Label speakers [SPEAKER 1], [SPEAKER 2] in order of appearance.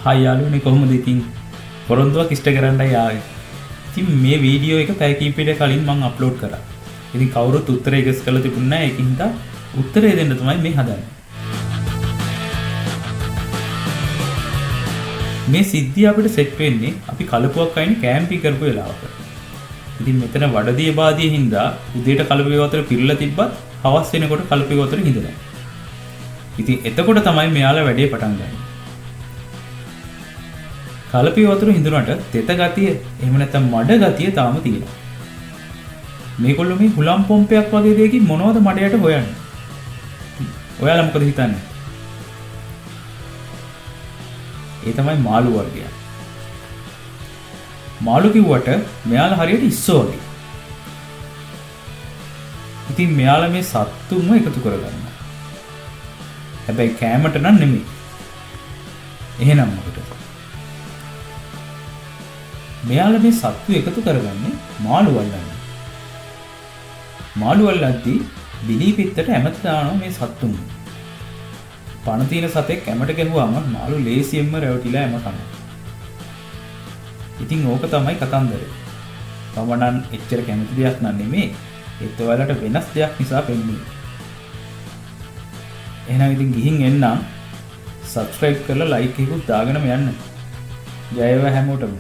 [SPEAKER 1] Hi යාළුවනේ, කොහොමද ඉතින්? පොරොන්දුවක් ඉෂ්ට කරන්නයි ආවේ. ඉතින් මේ වීඩියෝ එක පැය කිහිපයකට කලින් මං අප්ලෝඩ් කරා. ඉතින් කවුරුත් උත්තරේ ගෙස් කරලා තිබුණේ නැහැ. ඒකින් හින්දා උත්තරේ දෙන්න තමයි මේ හදන්නේ. මේ සිද්ධිය අපිට සෙට් වෙන්නේ අපි කලපුවක් අයින් කැම්පින් කරපු වෙලාවක. ඉතින් මෙතන වඩදිය බාදිය හින්දා උදේට කලපුවේ වතුර පිරලා තිබ්බත් හවස් වෙනකොට කලපුවේ වතුර හිඳිනවා. ඉතින් එතකොට තමයි මෙයාලා වැඩේ පටන් ගන්නේ. කලපිය වතුර හිඳුනට තෙත ගතිය එහෙම නැත්නම් මඩ ගතිය තාම තියෙනවා. මේගොල්ලෝ මේ හුලම් පොම්පයක් වගේ දෙයකින් මොනවද මඩ යට හොයන්නේ? ඔයාලා මොකද හිතන්නේ? ඒ තමයි මාළු වර්ගය. මාළු කිව්වට මෙයාලා හරියට ඉස්සෝ වගේ. ඉතින් මෙයාලා මේ සත්තුන්ව එකතු කරගන්නවා. හැබැයි කෑමට නම් නෙමෙයි. එහෙනම් මොකටද? මෙයාලා මේ සත්තු එකතු කරගන්නේ මාළු අල්ලන්න. මාළු අල්ලද්දී බිලී පිත්තට ඇමත දානවා මේ සත්තුන්. පණ තියෙන සතෙක් ඇමට ගැහුවාම මාළු ලේසියෙන්ම රැවටිලා ඇම කනවා. ඉතින් ඕක තමයි කතන්දරේ. මම නම් එච්චර කැමති දෙයක් නන් නෙමෙයි. ඒත් ඔයාලට වෙනස් දෙයක් නිසා පෙන්නුවේ. එහෙනම් ඉතින් ගිහින් එන්නම්. සබ්ස්ක්‍රයිබ් කරලා ලයික් එකකුත් දාගෙනම යන්න. ජය වේවා හැමෝටම.